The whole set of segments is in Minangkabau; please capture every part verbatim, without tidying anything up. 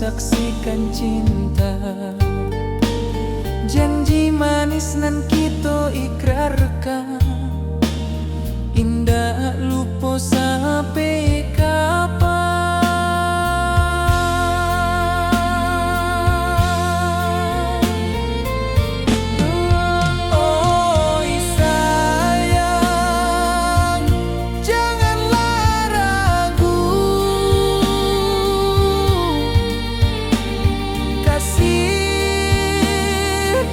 Saksikan cinta, janji manis nan kito ikrarkan, indak lupo sampai kapan. Oi sayang, janganlah ragu, kasih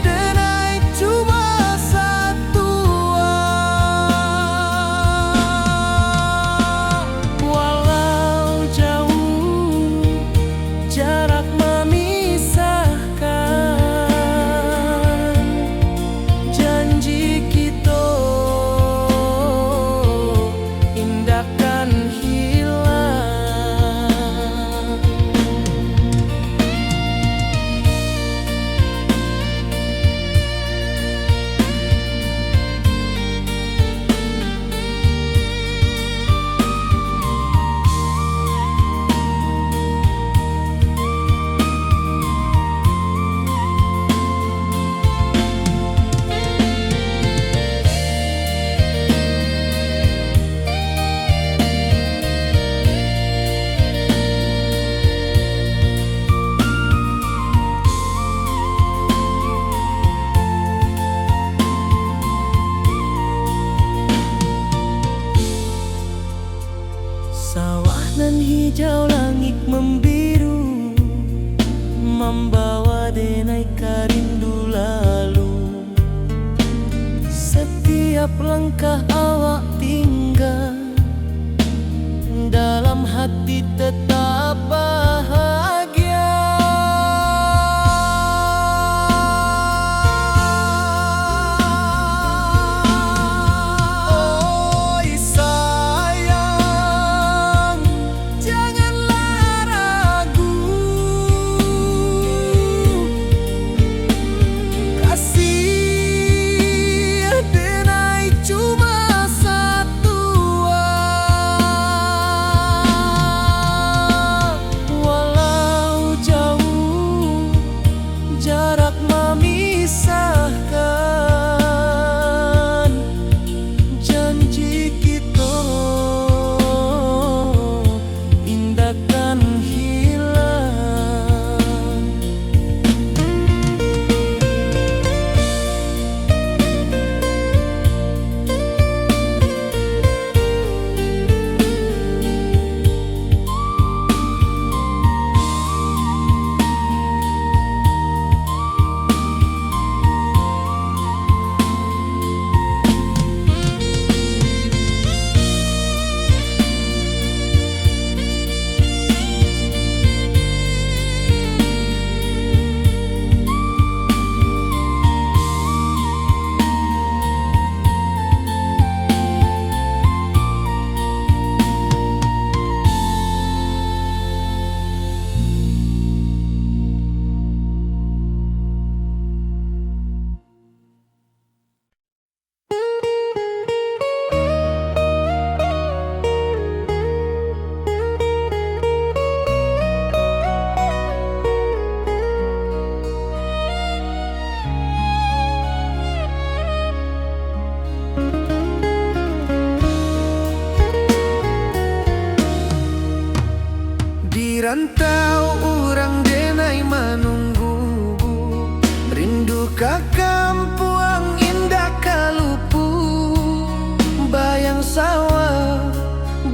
denai cuma satu. Walau jauh jarak memisahkan, janji kito indak kan hilang. Sawah nan hijau, langik mambiru, mambawa denai ka rindu lalu. Satiap langkah awak tingga, dalam hati tetap bahagia. Oi sayang, janganlah ragu, kasih denai cuma satu. Walau jauh jarak memisahkan, janji kito indak kan hilang. Di rantau urang denai manunggu, rindu ka kampuang indak ka lupu. Bayang sawah,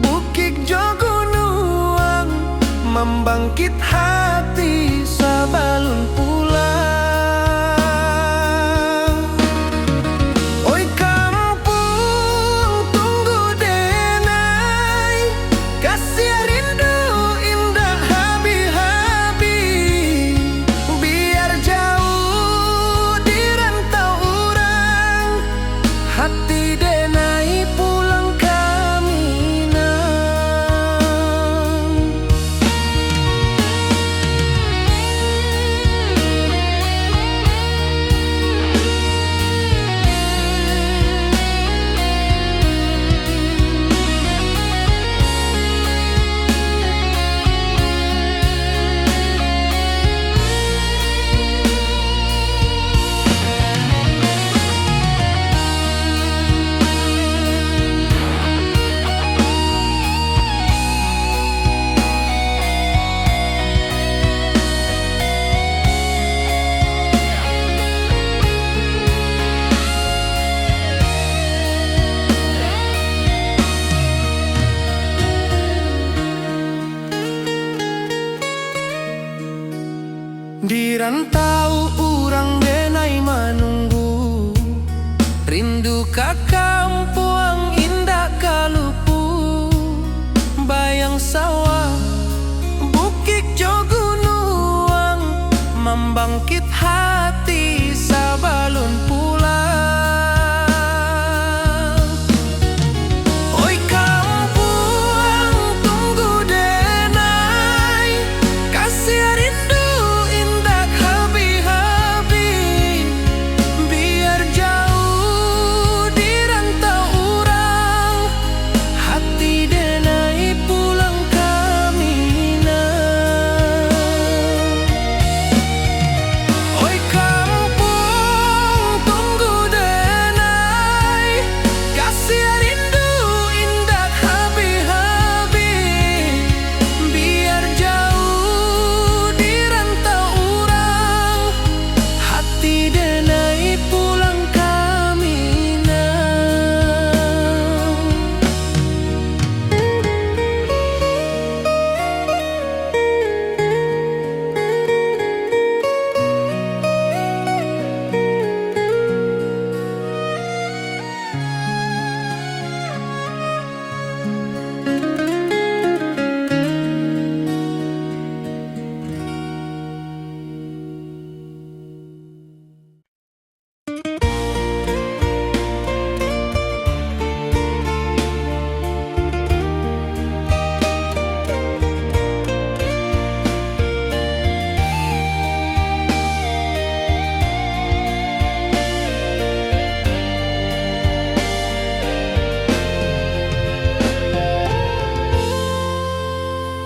bukik jo gunuang, mambangkit hati sabalun pulang. Oi kampuang, tunggu denai, kasiah rindu indak habih-habih. Biar jauah di rantau urang, hati denai pulang ka Minang. Yang sawah, bukik jo gunuang, mambangkit hati sabalun pulang. Oi kampuang, tunggu denai, kasiah rindu indak habih-habih. Biar jauh di rantau urang, hati denai pulang ka Minang. Oi kampuang, tunggu denai, kasiah rindu indak habih-habih. Biar jauh di rantau urang, hati denai pulang ka Minang.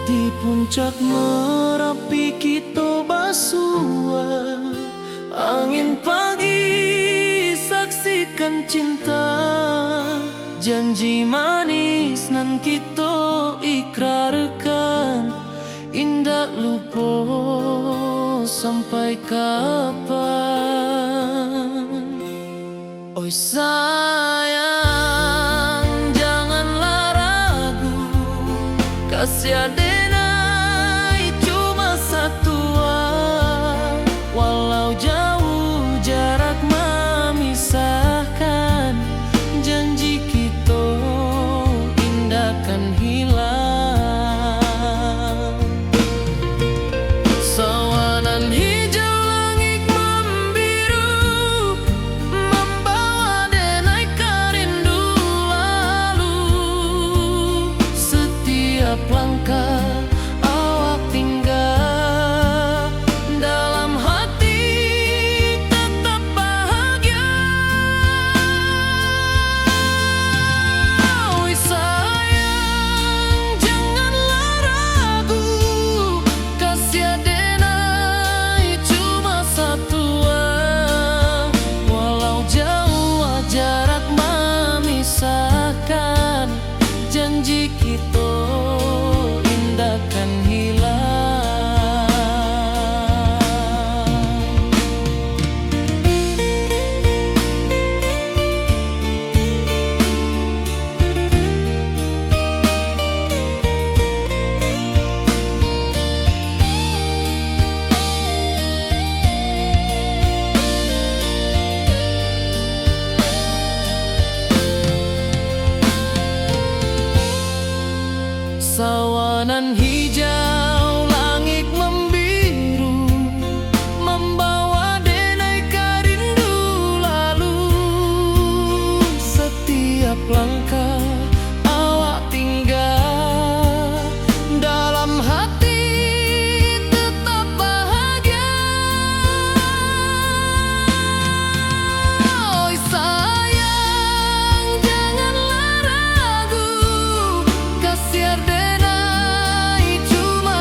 Di puncak Marapi kito basua. Angin pagi saksikan cinta, janji manis nan kito ikrarkan, indak lupo sampai kapan. Oi sayang, janganlah ragu, kasiah denai cuma satua. Walau jauh jarak mamisahkan, janji kito indak kan hilang. Sawah nan hijau langik mambiru, mambawa denai ka rindu lalu. Satiap langkah awak tingga, dalam hati tatap bahagia. Oi sayang, janganlah ragu, kasiah denai cuma satua. Walau jauah jarak mamisahkan, janji kito indak kan hilang. Sawah nan hijau, langik mambiru, mambawa denai ka rindu lalu. Satiap langkah awak tingga, dalam hati tetap bahagia. Oi sayang, janganlah ragu, kasiah denai cuma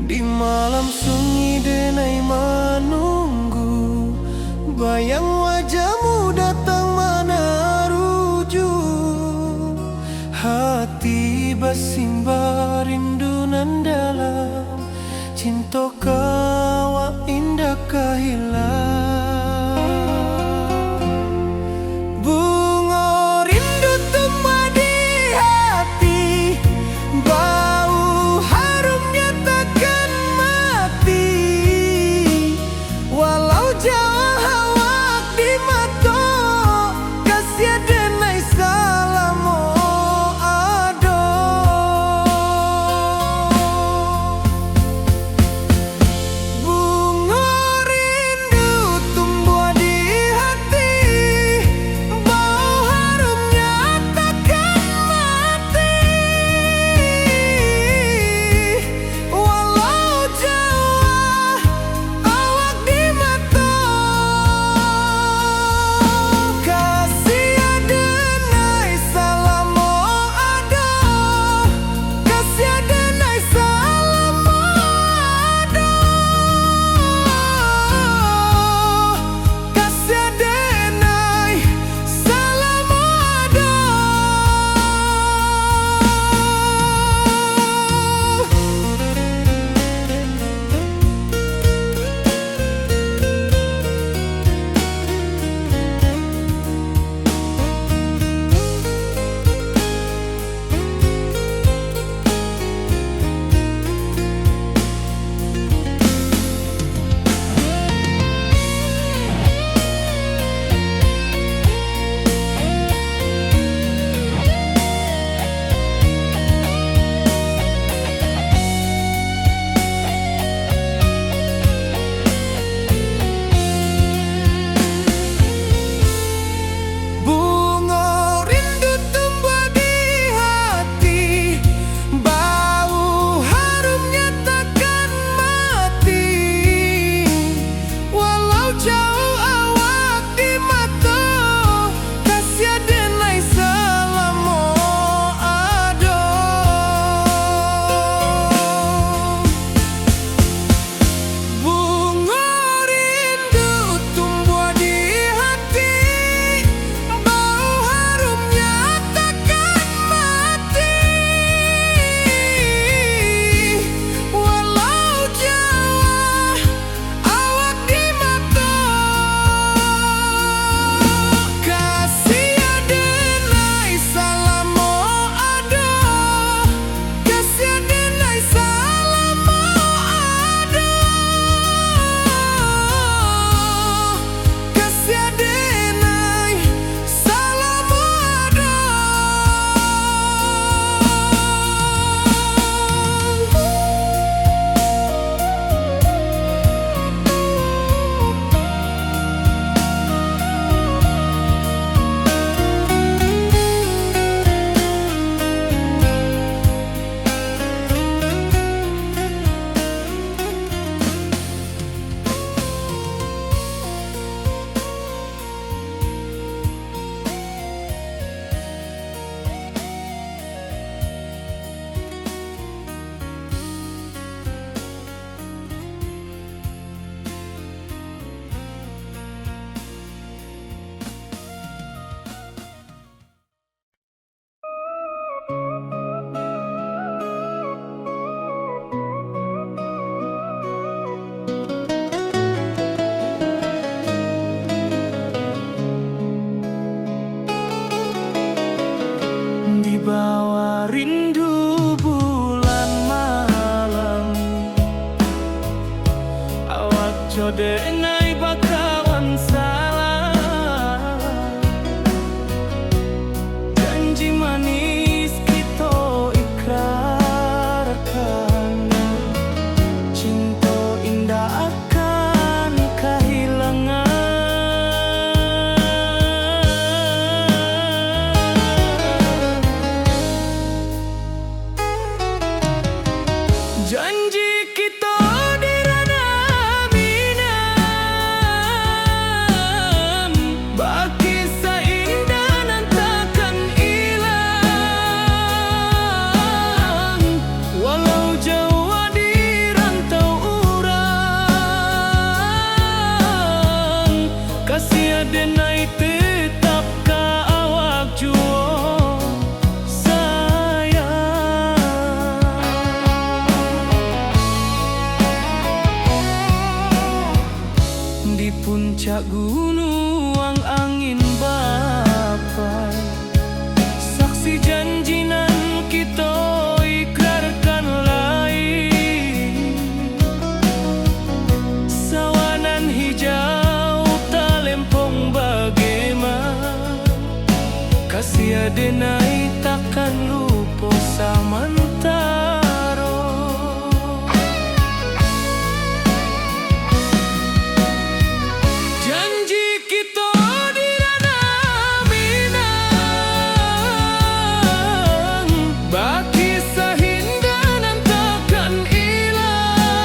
Di malam sunyi denai manunggu, bayang wajahmu datang manaruju. Hati basimba rindu nan dalam, cinto ka awak indak ka hilang. Bungo rindu tumbuah di hati, bau harumnya takkan mati. Walau jauah awak di mato, kasiah denai salamo ado. Bungo rindu tumbuah di hati, bau harumnya takkan mati. Walau jauah awak di mato, kasiah denai salamo ado, kasiah denai salamo ado, kasiah denai salamo ado. Bungo rindu tumbuah di hati, bau harumnya takkan mati. Walau jauah awak di mato, kasiah denai salamo ado. Bungo rindu tumbuah di hati, bau harumnya takkan mati. Walau jauah awak di mato, kasiah denai salamo ado, kasiah denai salamo ado, kasiah denai salamo ado. Di bawah rindu bulan malam, awak co denai bakawan salam. Kito di Ranah Minang, bakisah indah nan takkan ilang. Walau jauah di rantau urang, kasih adenai tetap ka awak juo. Sayang. Di puncak gunuang angin bapai, saksi janji nan kito ikrarkan lai. Sawah nan hijau talempong bagema, kasih adenai takkan lupo samantaro. Janji kito di Ranah Minang, bakisah indah nan takkan ilang.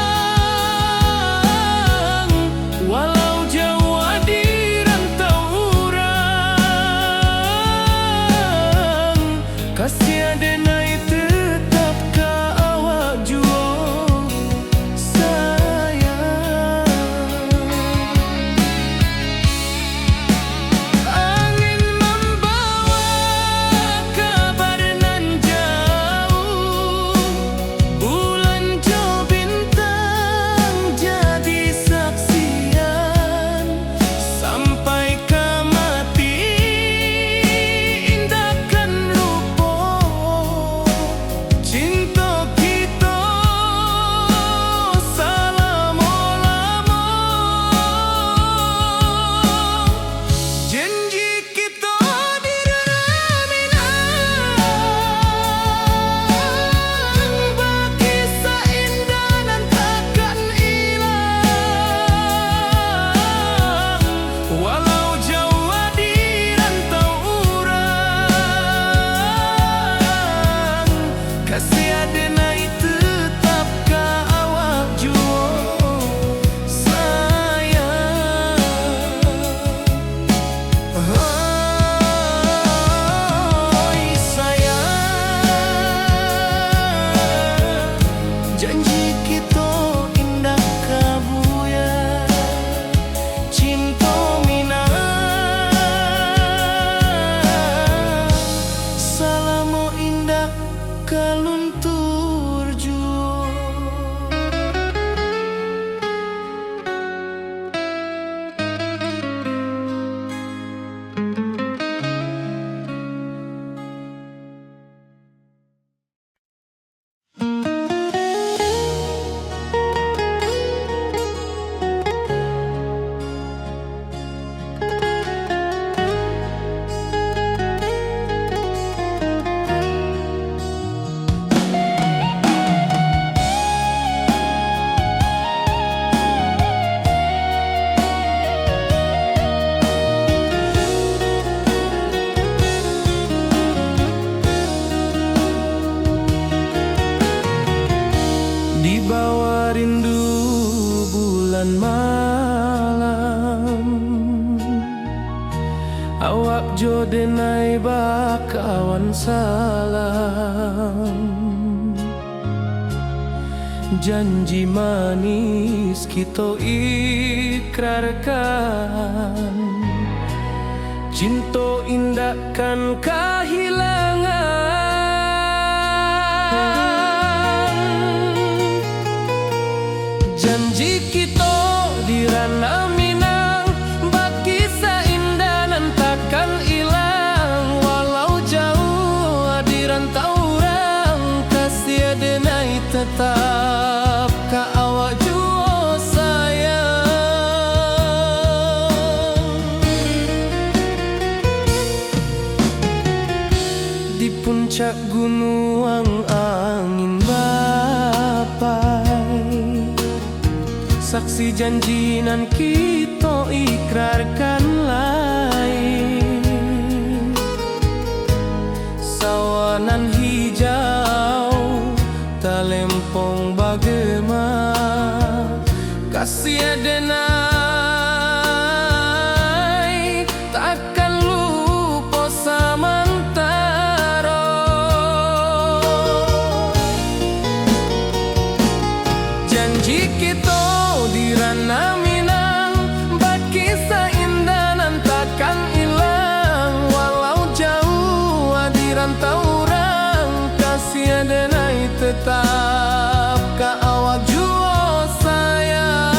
Walau jauah di rantau urang, kasih adenai tetap ka awak juo, sayang. Angin mambawa kabar nan jauah, bulan jo bintang jadi saksian. Sampai ka mati indak kan lupo, cinto kito salamo-lamo. Janji kito di Ranah Minang, bakisah indah nan takkan ilang. Walau jauah di rantau urang, kasih adenai tetap ka awak juo, sayang. Hoi sayang, janji kito indak ka buyar. Cinto Minang, salamo indak ka luntur juo. Dibawa rindu bulan malam, awak jo denai bakawan salam. Janji manis kito ikrarkan, cinto indak kan kahilangan. Janji kito di Ranah Minang, bakisah indah nan takkan ilang. Walau jauah di rantau urang, kasih adenai tetap ka awak juo, sayang. Di puncak gunuang angin bapai, saksi janji nan kito ikrarkan lai. Sawah nan hijau talempong bagema, Janji kito di Ranah Minang, bakisah indah nan takkan ilang. Walau jauah di rantau urang, kasih denai tetap ka awak juo sayang.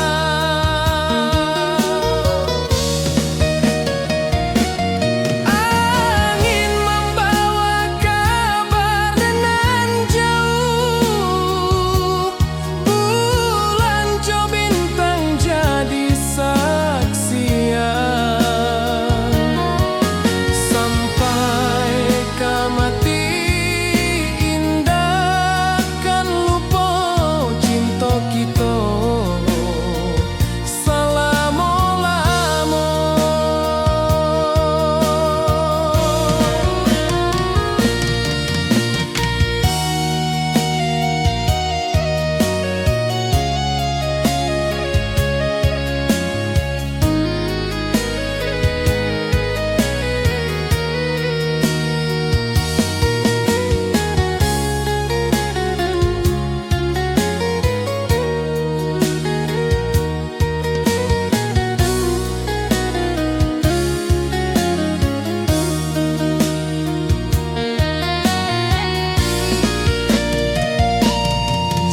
Angin mambawa kabar nan jauah, bulan jo bintang jadi saksian. Sampai ka mati indak kan lupo cinto kito salamo-lamo.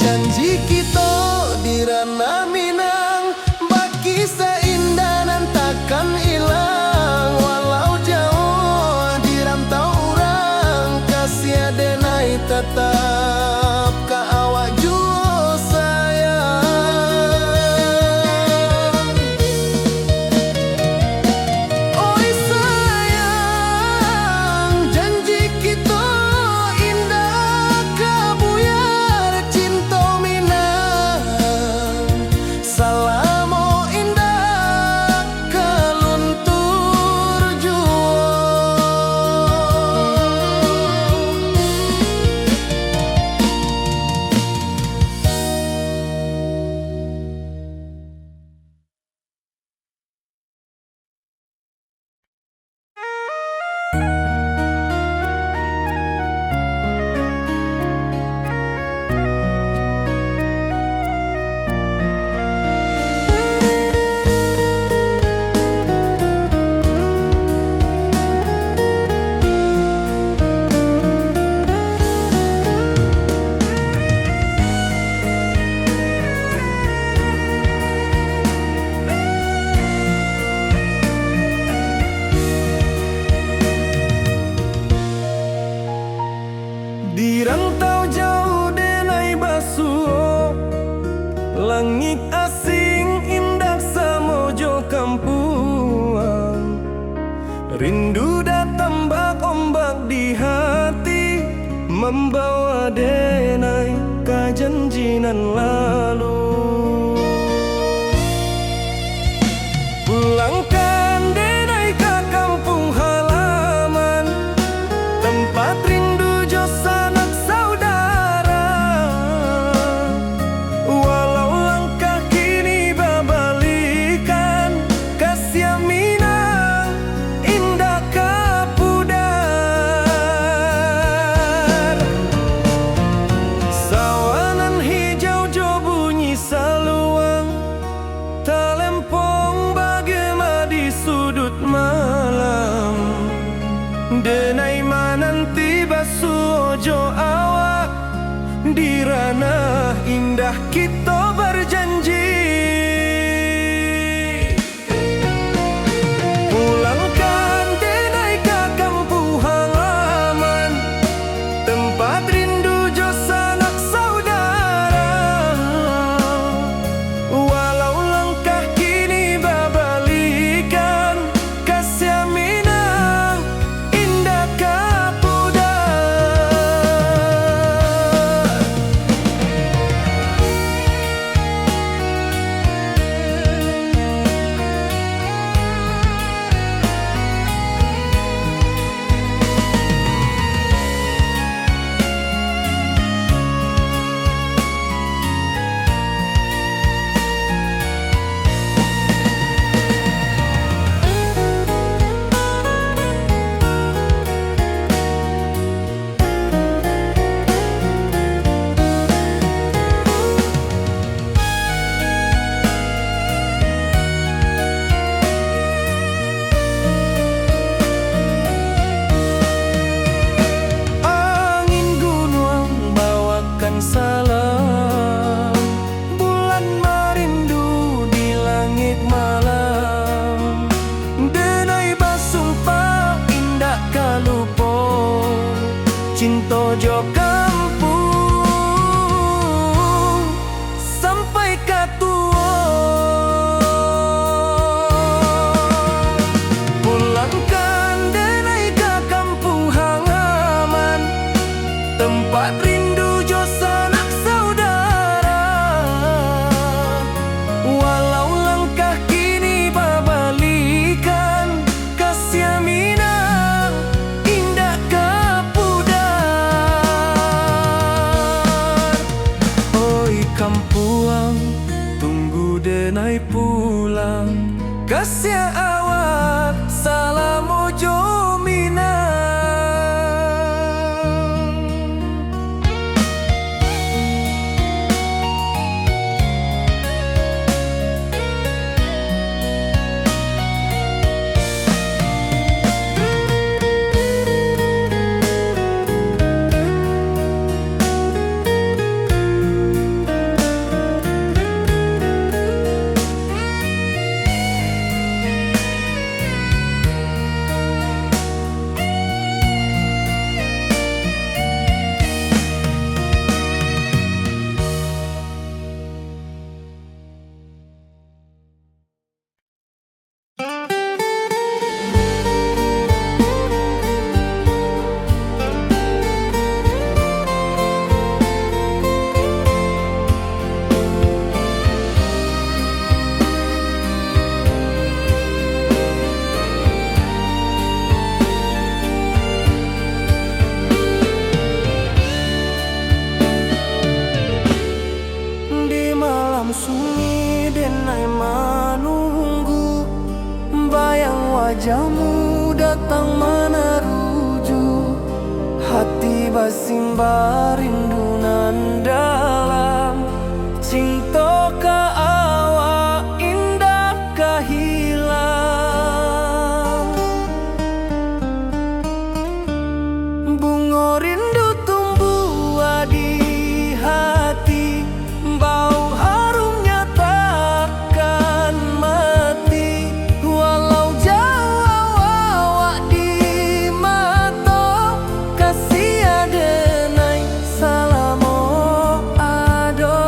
Janji kito di Ranah Minang, bakisah indah nan takkan ilang. Walau jauah di rantau urang, kasih denai tatap ka awak juo sayang. Oi sayang, janji kito indak ka buyar, cinto Minang salamo indak ka luntur juo. Di rantau jauah denai basuo, langik asing indak samo jo kampuang. Rindu datang bak ombak di hati, mambawa denai ka janji nan lalu. Pulangkan denai ka kampuang halaman, tempat rindu jo sanak saudara. Walau langkah kini babalikan, kasih Minang indak ka pudar. Sawah nan hijau jo bunyi saluang, talempong bagema di sudut malam. Denai mananti basuo jo awak, di ranah indah kito bajanji. Pulangkan denai ka kampuang halaman, tempat rindu jo sanak saudara. Walau langkah kini babalikan, kasih Minang indak ka pudar. Pai ka tuo, pulangkan denai ka kampuang halaman, tempat rindu jo sanak saudara. Walau langkah kini babalikan, kasiah Minang indak ka pudar. Oi kampuang, tunggu denai pulang, kasiah awak salamo jo Minang. Di malam sunyi denai manunggu, bayang wajahmu datang manaruju. Hati basimba rindu nan dalam, cinto ka awak indak ka hilang. Bungo rindu tumbuah di hati, bau harumnya takkan mati. Walau jauah awak di mato, kasiah denai salamo ado.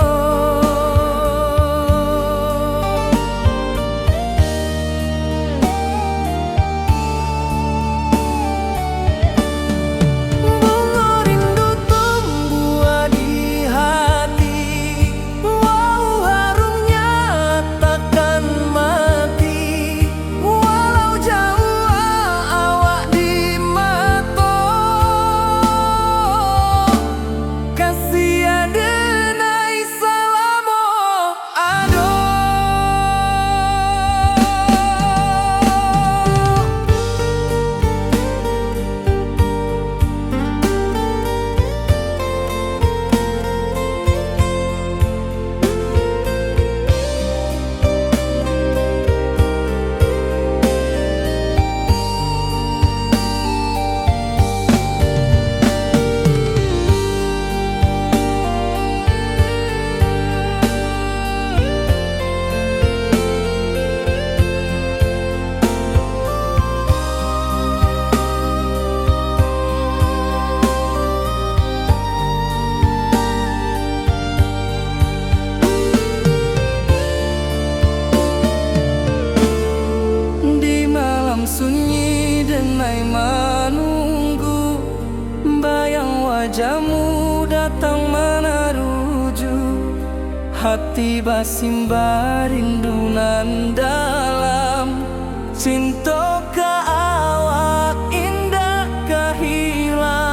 Bungo rindu tumbuah di hati, wau harumnya takkan mati. Walau jauah awak di mato, kasiah denai salamo ado. Di malam sunyi denai manunggu, bayang wajahmu datang manaruju. Hati basimba rindu nan dalam, cinto ka awak indak ka hilang.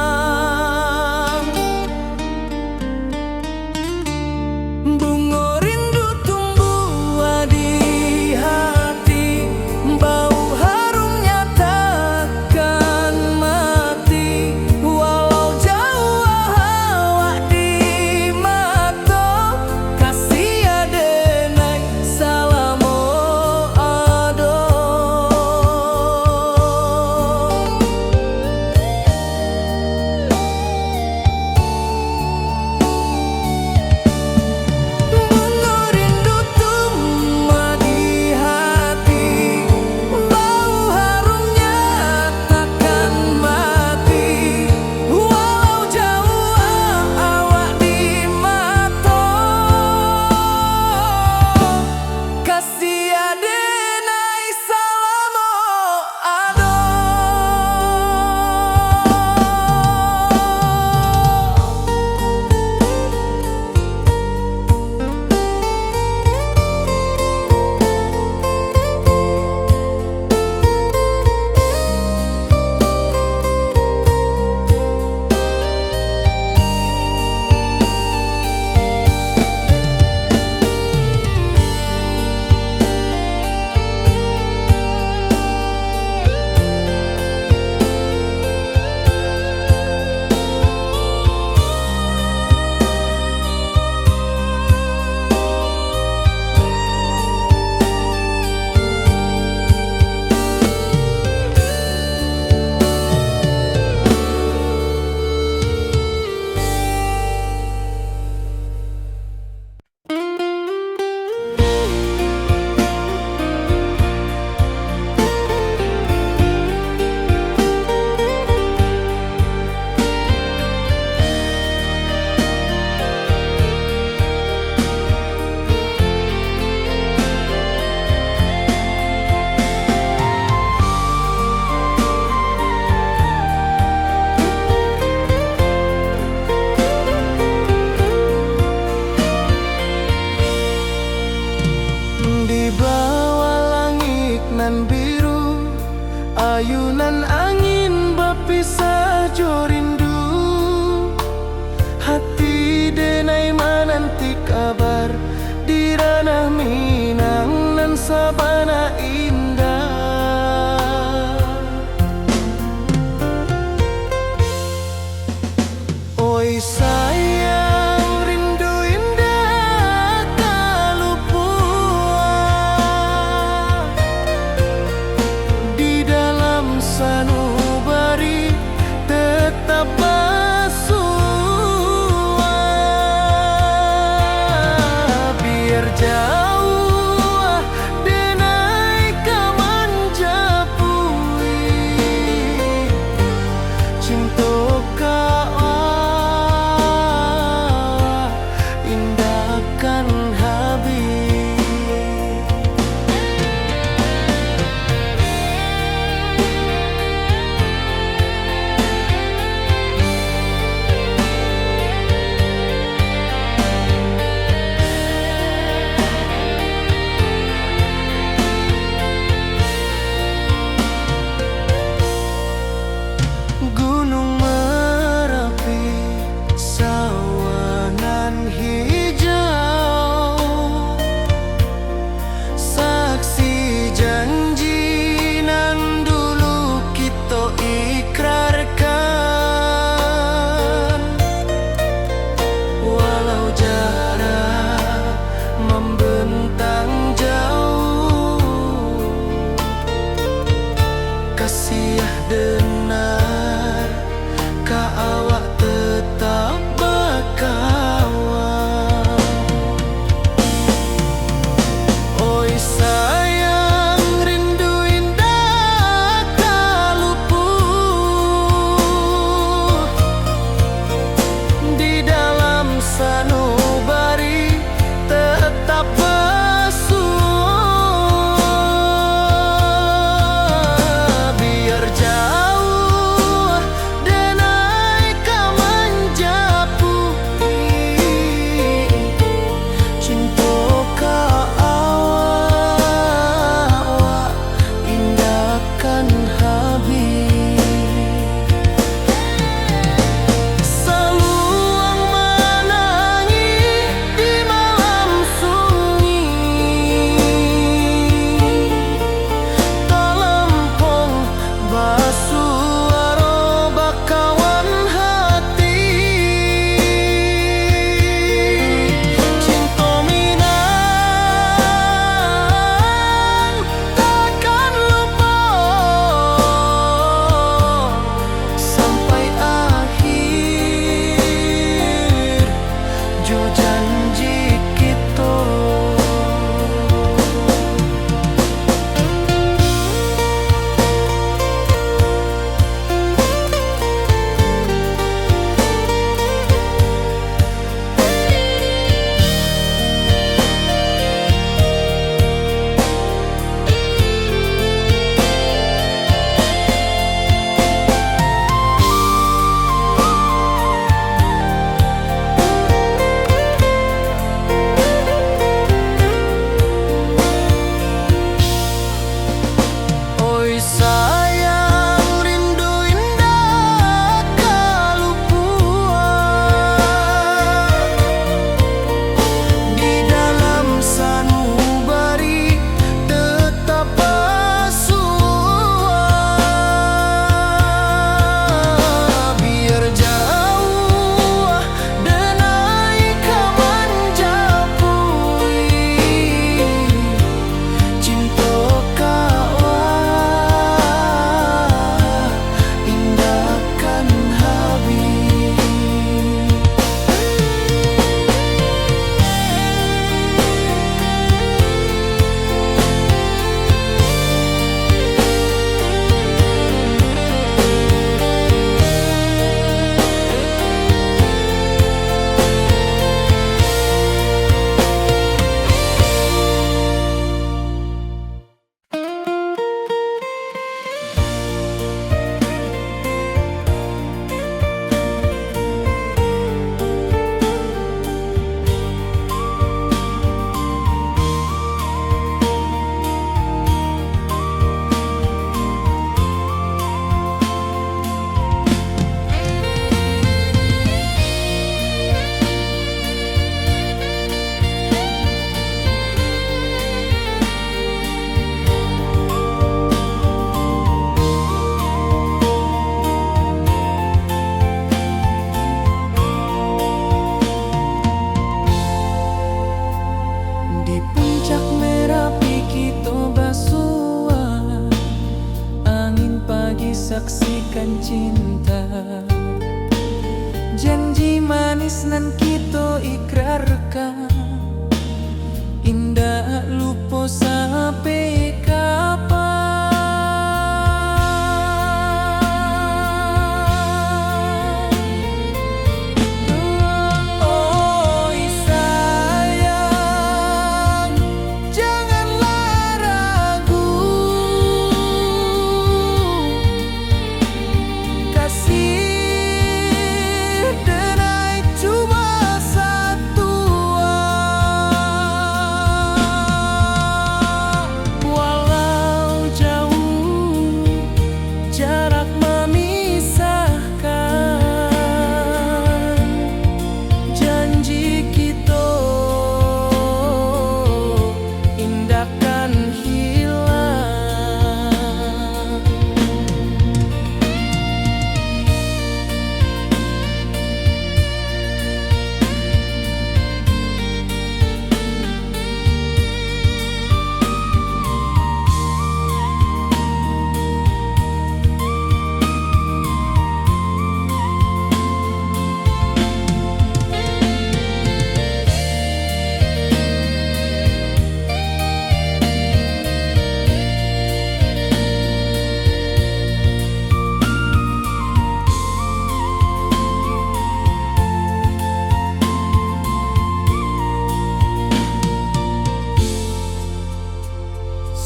Bungo rindu tumbuah di hati, bau harumnya takkan mati. Walau jauah awak di mato, kasiah denai salamo ado. Nan biru, ayunan angin bapisah jo rindu. Hati denai mananti kabar di ranah Minang nan sabana indah. Oi sayang, rindu indak ka lupuak. Di dalam sanubari tetap basuah. Biar jauah denai ka manjapui. Cinto ka awak indak kan habih. Kan cinta, janji manis nan kito ikrarkan, indak lupo sampai kapan. Oi sayang, janganlah ragu, kasih denai cuma satu. Walau jauh jarak memisahkan, janji kito indak kan hilang.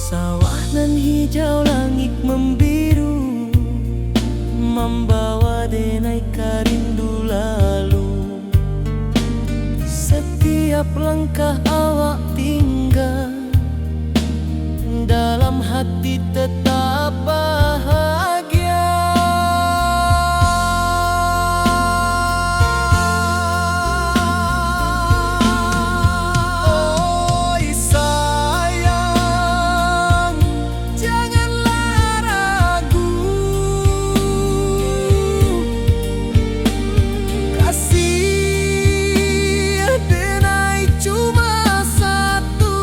Sawah nan hijau, langik mambiru, mambawa denai ka rindu lalu. Satiap langkah awak tingga, dalam hati tetap bahagia. Oi sayang, janganlah ragu, kasih denai cuma satu.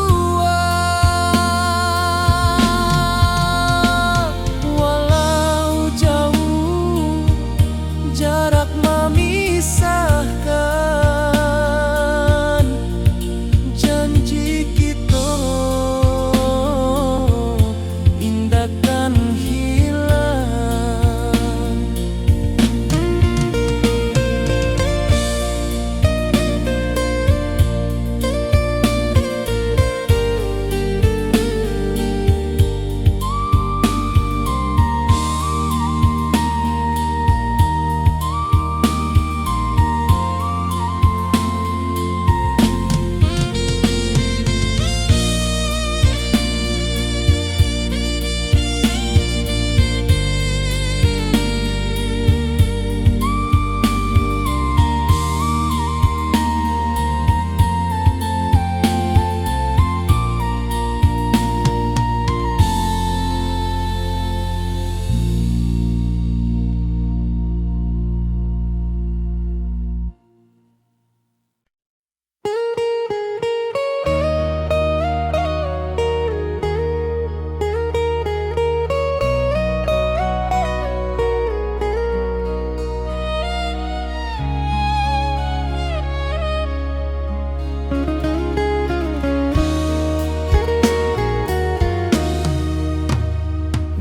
Walau jauh jarak memisahkan, janji kito indak kan hilang.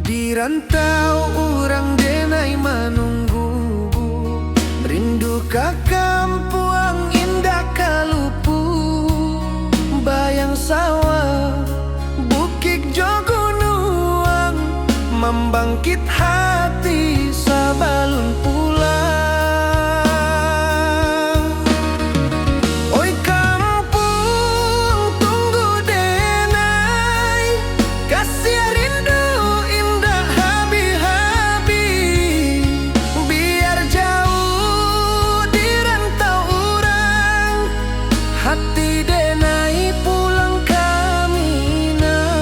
Di rantau urang denai manunggu, rindu ka kampuang indak ka lupu. Bayang sawah, bukik jo gunuang, mambangkit hati sabalun pulang. Oi kampuang, tunggu denai, kasiah rindu indak habih-habih. Biar jauah di rantau urang, hati denai pulang ka Minang.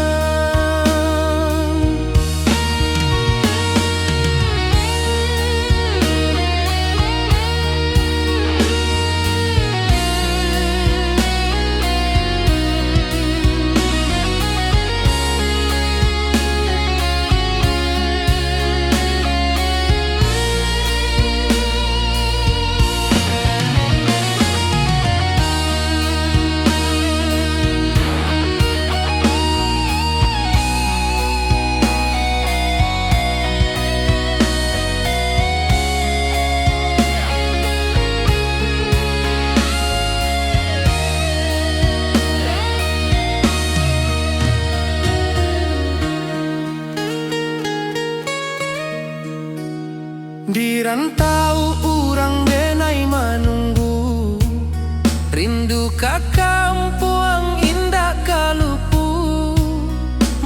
Antau urang denai manunggu, rindu ka kampuang indak ka lupu.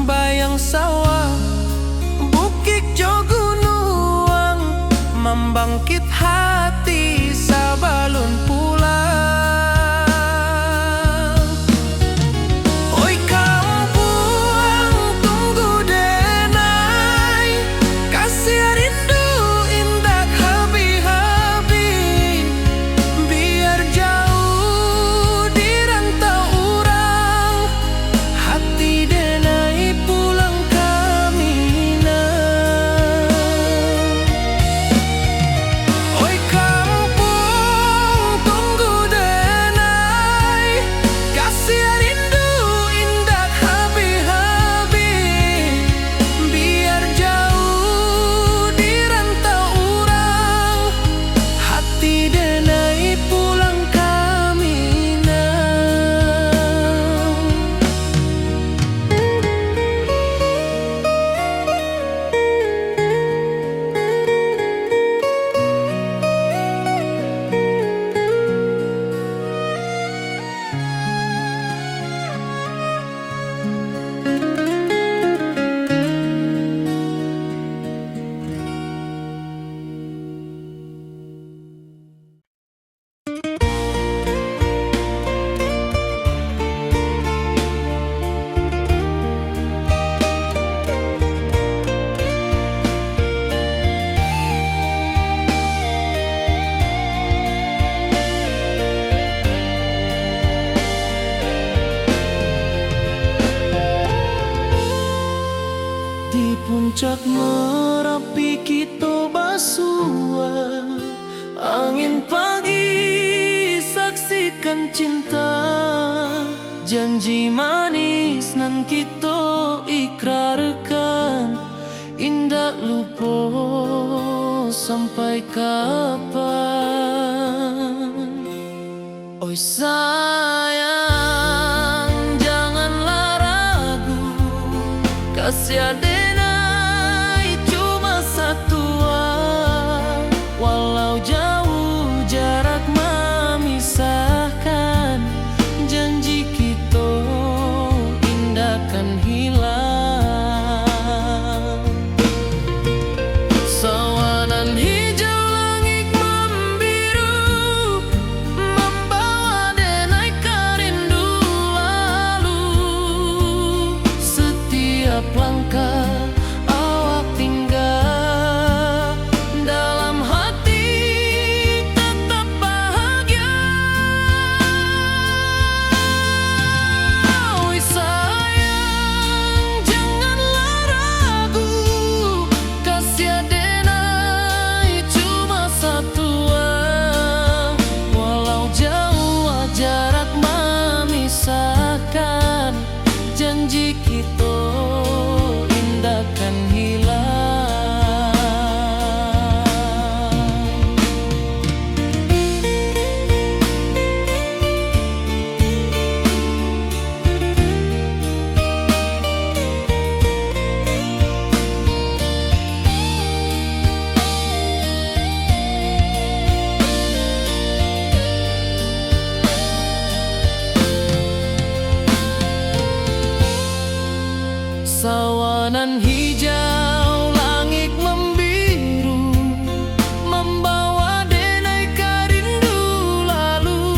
Bayang sawah, bukik jo gunuang, mambangkit hati sabalun pulang. Oi kampuang, tunggu denai, kasiah rindu indak habih-habih. Biar jauh di rantau urang, hati denai pulang ka Minang. Oi kampuang, tunggu denai, kasiah rindu indak habih-habih. Biar jauh di rantau urang, hati denai pulang ka Minang. Di puncak Marapi kito basua. Angin pagi saksikan cinta, janji manis nan kito ikrarkan, indak lupo sampai kapan. Oi sayang, janganlah ragu, kasiah denai cuma satua. Walau jauh jarak mamisahkan, janji kito indak kan hilang. Sawanan hijau langik mambiru, mambawa denai ka rindu lalu. Satiap langkah awak tingga, dalam hati tatap bahagia. Oi sayang, janganlah ragu, kasiah denai cuma satua. Walau jauh jarak mamisahkan, janji kito indak kan hilang. Sawanan hijau langik mambiru, mambawa denai ka rindu lalu.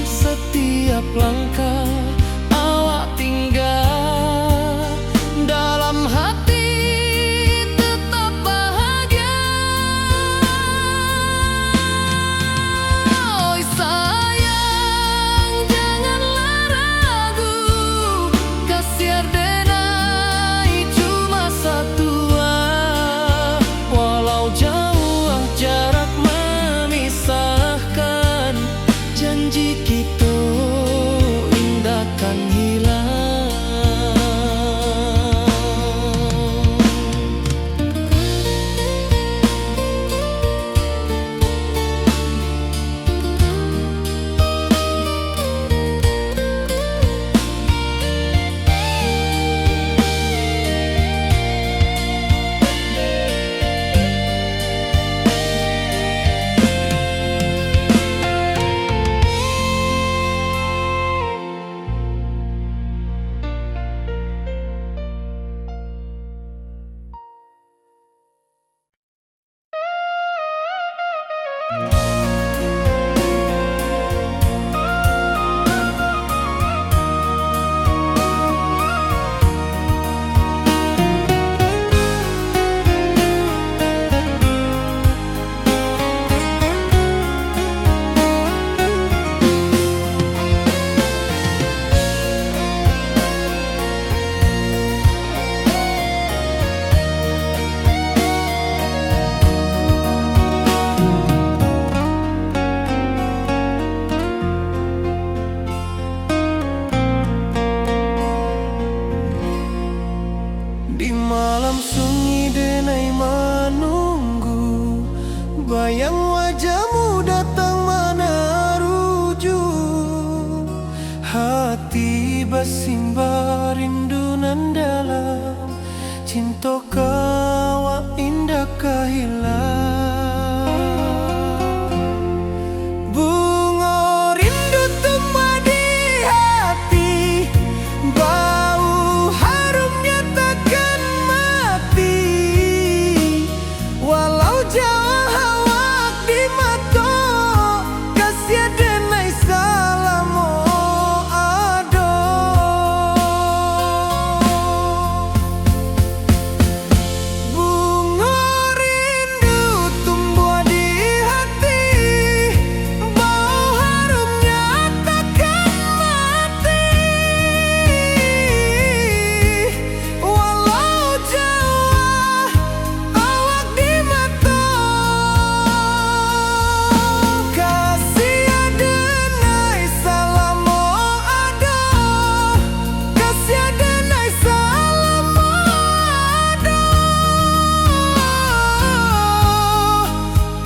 Satiap langkah awak tingga, dalam hati tetap bahagia. Oi sayang, janganlah ragu, kasiah denai cuma Basimba rindu nan dalam, cinto ka awak indak ka hilang. Bungo rindu tumbuah di hati, bau harumnya takkan mati. Walau jauah awak di mato, kasiah denai salamo ado. Bungo rindu tumbuah di hati, bau harumnya takkan mati. Walau jauah awak di mato, kasiah denai salamo ado, kasiah denai salamo ado.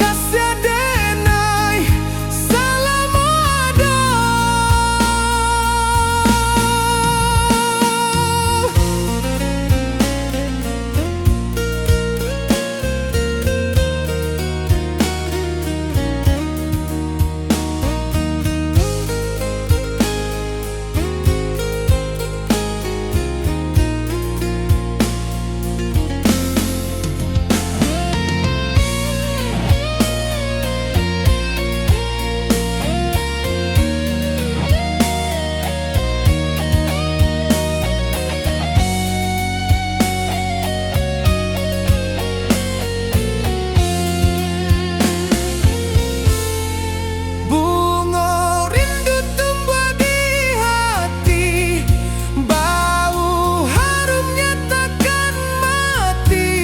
Kasiah denai salamo ado. Bungo rindu tumbuah di hati, bau harumnya takkan mati.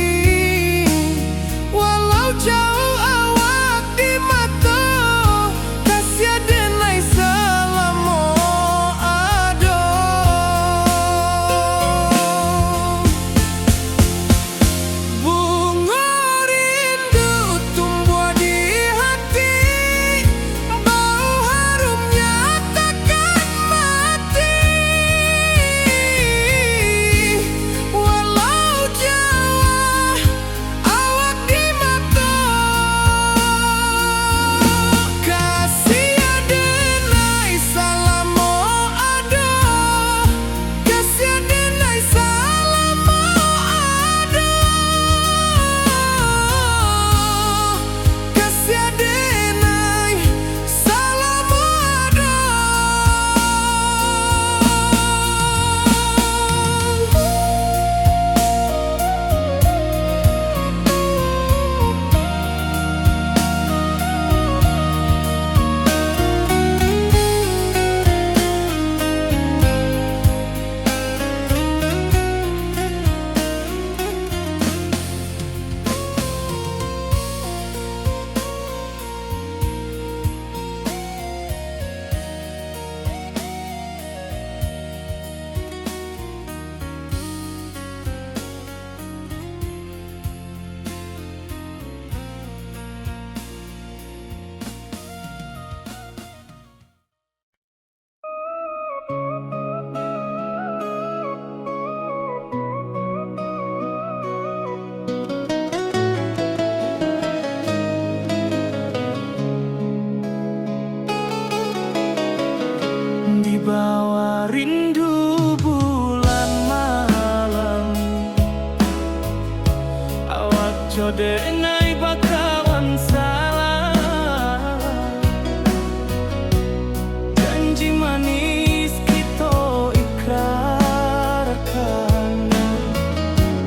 Walau jauah awak di mato, kasiah denai salamo ado. Bungo rindu tumbuah di hati, bau harumnya takkan mati. Walau jauah awak di mato, kasiah denai salamo ado. Kasiah denai salamo ado, kasiah denai salamo ado. Di bawah rindu bulan malam, awak jo denai bakawan salam. Janji manis kito ikrarkan,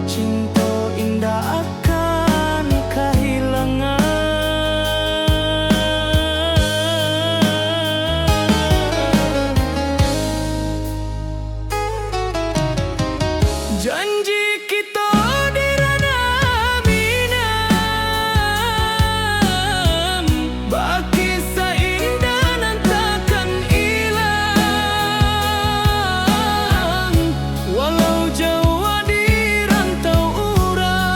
cinto indak akan kahilangan. Janji kito di ranah Minang, bakisah indah nan takkan ilang. Walau jauah di rantau urang,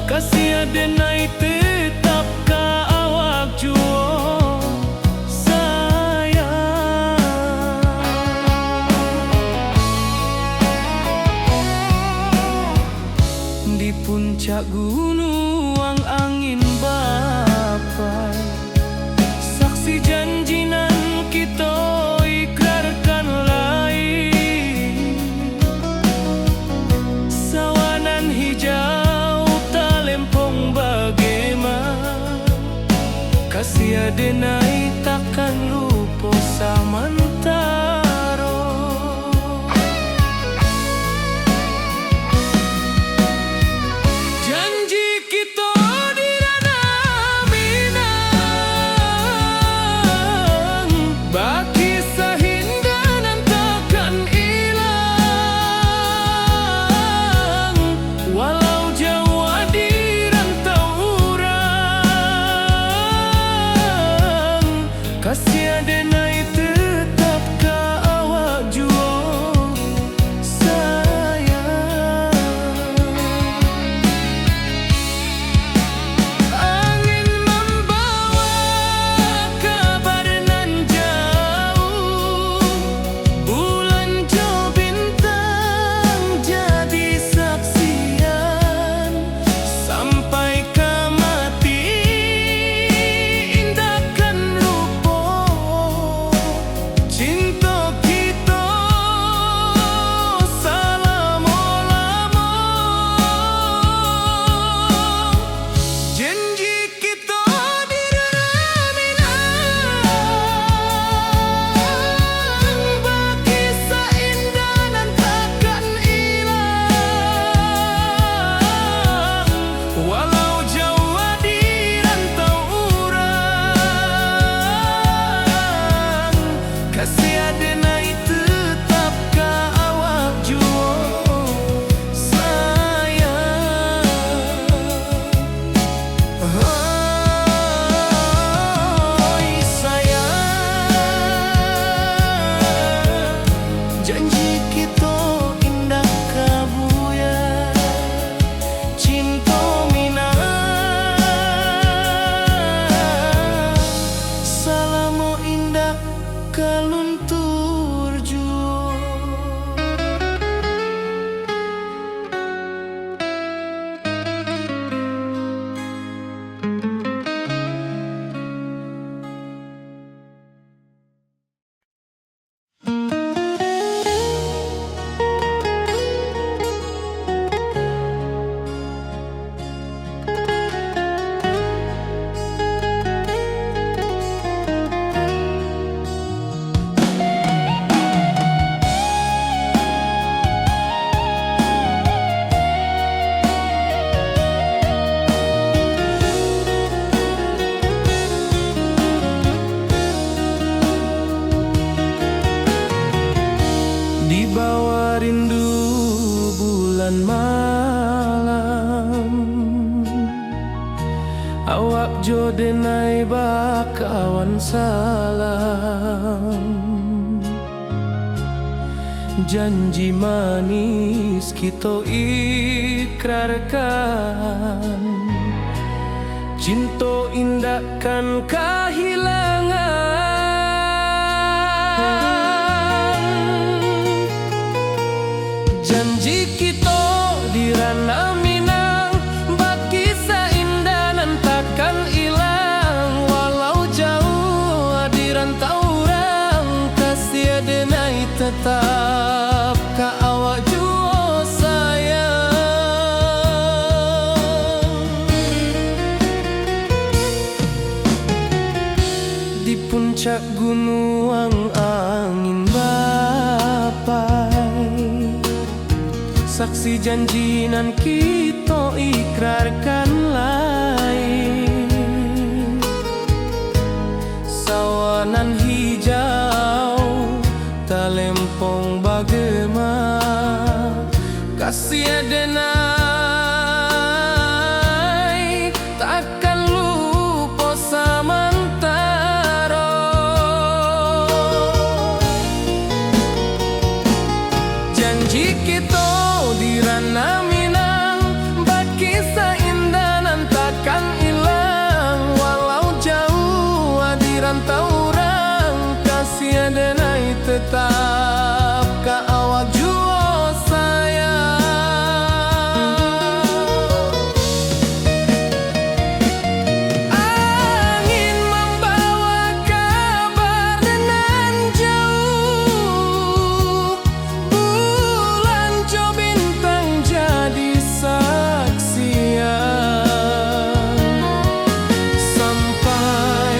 kasiah denai tetap ka awak juo, sayang. Denai takkan lupo samantaro. Janji kito di Ranah Minang, bakisah indah nan takkan ilang. Walau jauah di rantau urang, kasih denai tetap ka awak juo, sayang. Angin mambawa kabar nan jauah, bulan jo bintang jadi saksian. Sampai ka mati indak kan lupo cinto kito salamo-lamo. Janji kito di Ranah Minang, bakisah indah nan takkan ilang. Walau jauah di rantau urang, kasih denai tetap ka awak juo, sayang. Oi sayang, janji kito indak ka buyar. Cinto Minang salamo indak ka luntur juo. Di bawah rindu bulan malam, awak jo denai bakawan salam. Janji manis kito ikrarkan, cinto indak kan kahilangan. Janji kito di Ranah Minang, bakisah indah nan takkan ilang. Walau jauah di rantau urang, kasih denai tetap ka awak juo, sayang. Di puncak gunuang angin bapai, saksi janji nan kito ikrarkan lai. Sawah nan hijau, talempong bagema, kasih denai takkan lupo samantaro. Janji kito di Ranah Minang, bakisah indah nan takkan ilang. Walau jauah di rantau urang, kasih denai tetap ka awak juo, sayang. Angin mambawa kabar nan jauah, bulan jo bintang jadi saksian. Sampai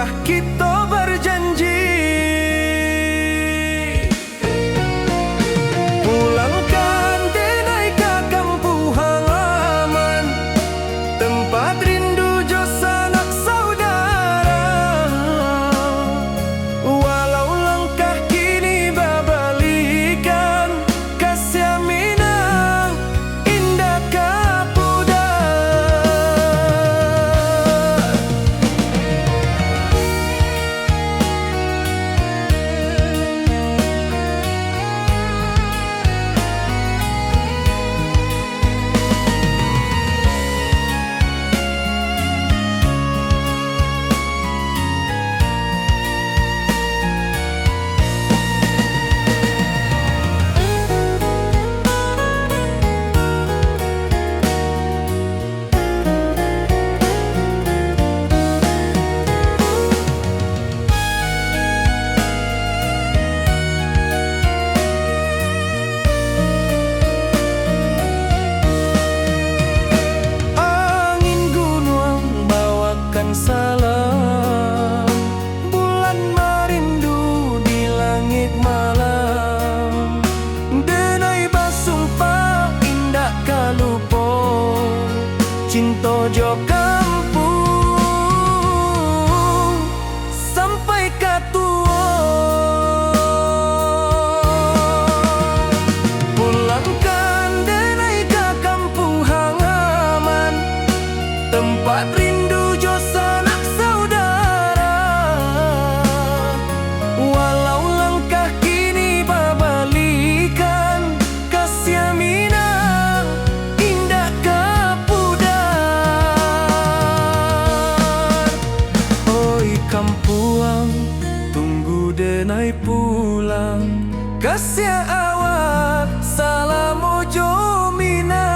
Kito bajanji, pulangkan denai ka kampuang halaman, tempat rindu jo sanak saudara. Walau langkah kini babalikan, kasiah Minang indak ka pudar. Angin gunuang bawakan salam, bulan marindu di langik malam. Denai basumpah indak ka lupo, cinto jo kampuang sampai ka tuo. Pulangkan denai ka kampuang halaman, tempat rindu jo sanak saudara. Walau langkah kini babalikan, kasiah Minang indak ka pudar. Oi kampuang, tunggu denai pulang, kasiah awak salamo jo Minang.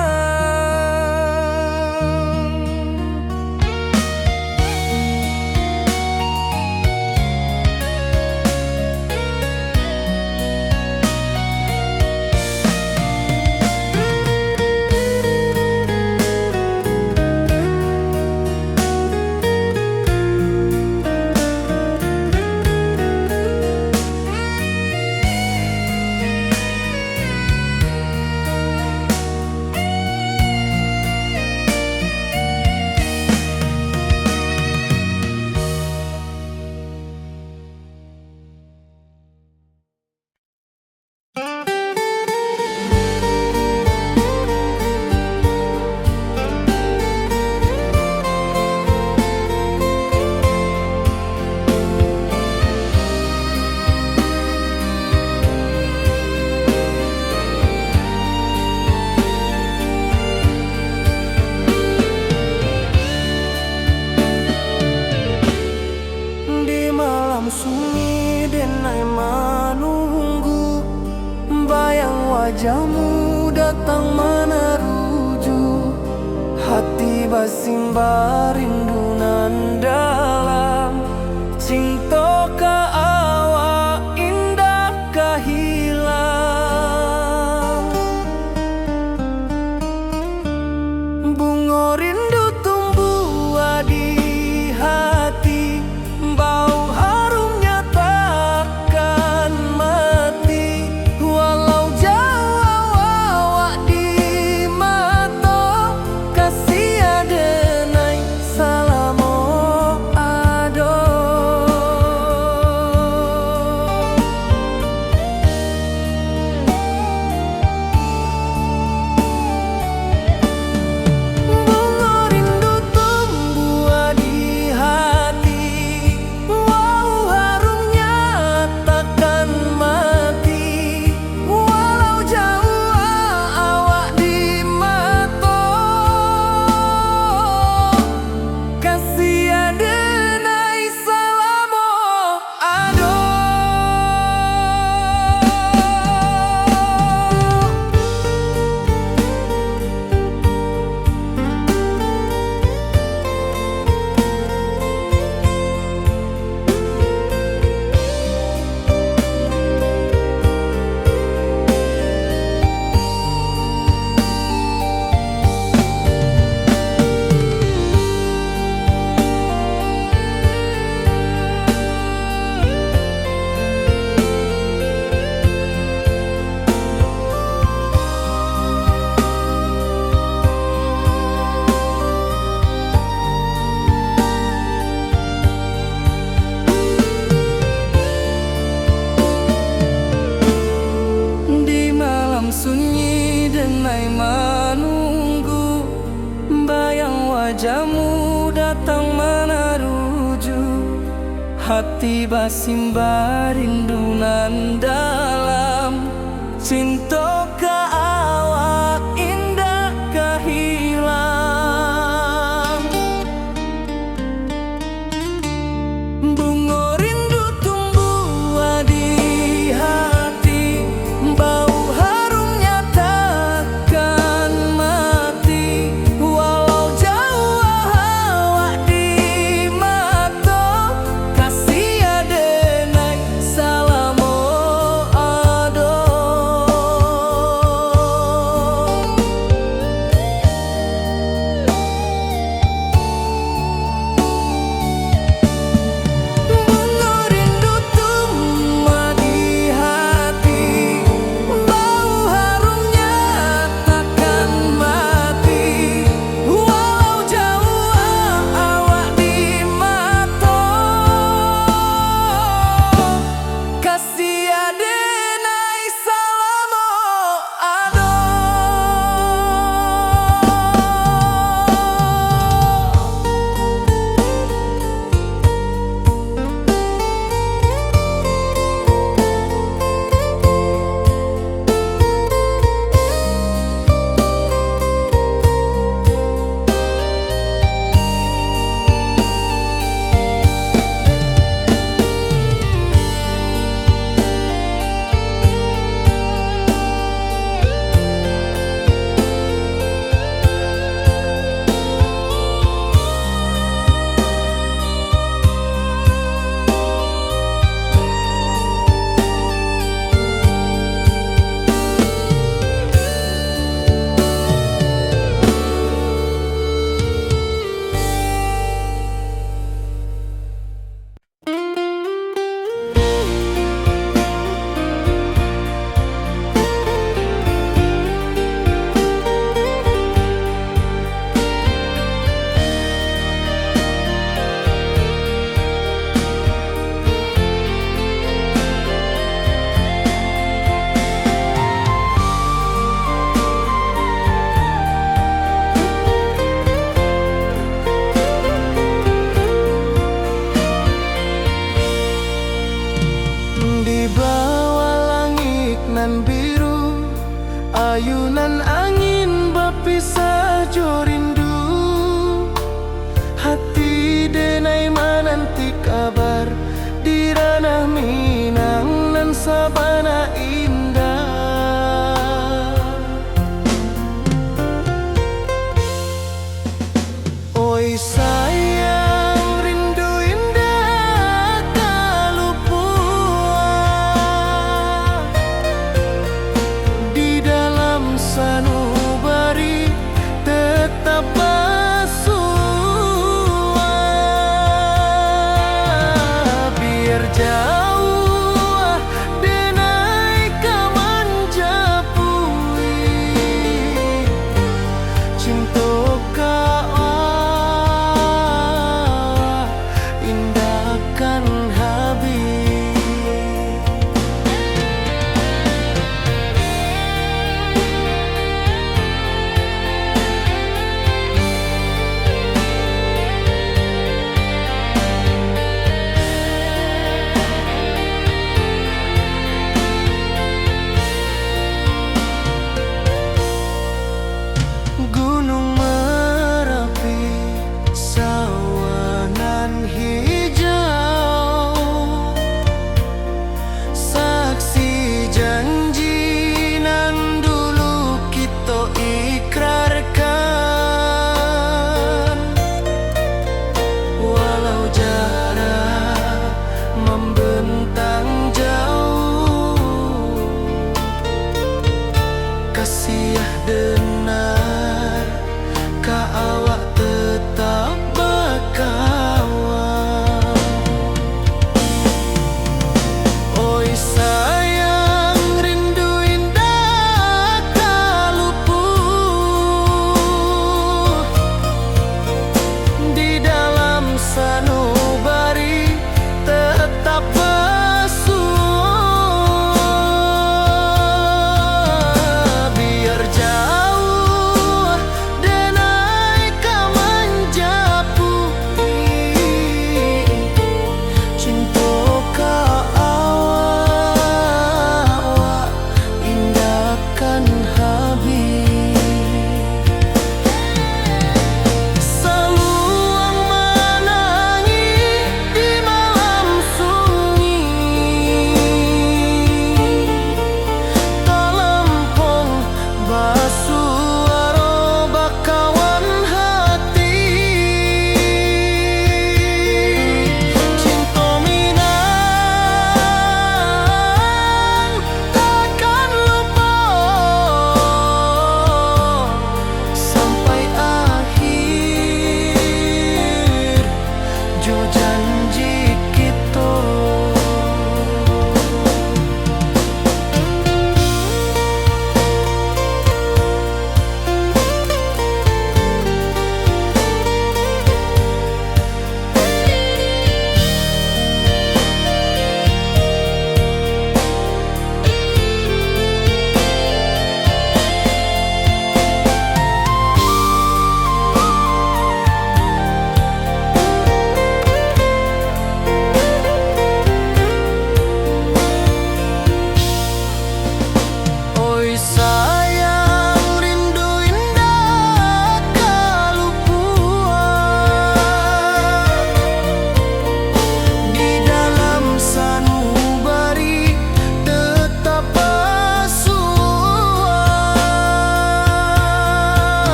Di malam sunyi denai manunggu, bayang wajahmu datang manaruju. Hati basimbah rindu nan dalam, cinto ka awak indak ka hilang. Bungo rindu tumbuah di hati, bau harumnya takkan mati. Walau jauah awak di mato, kasiah denai salam. Hati basimbah rindu nan dalam, cinto ka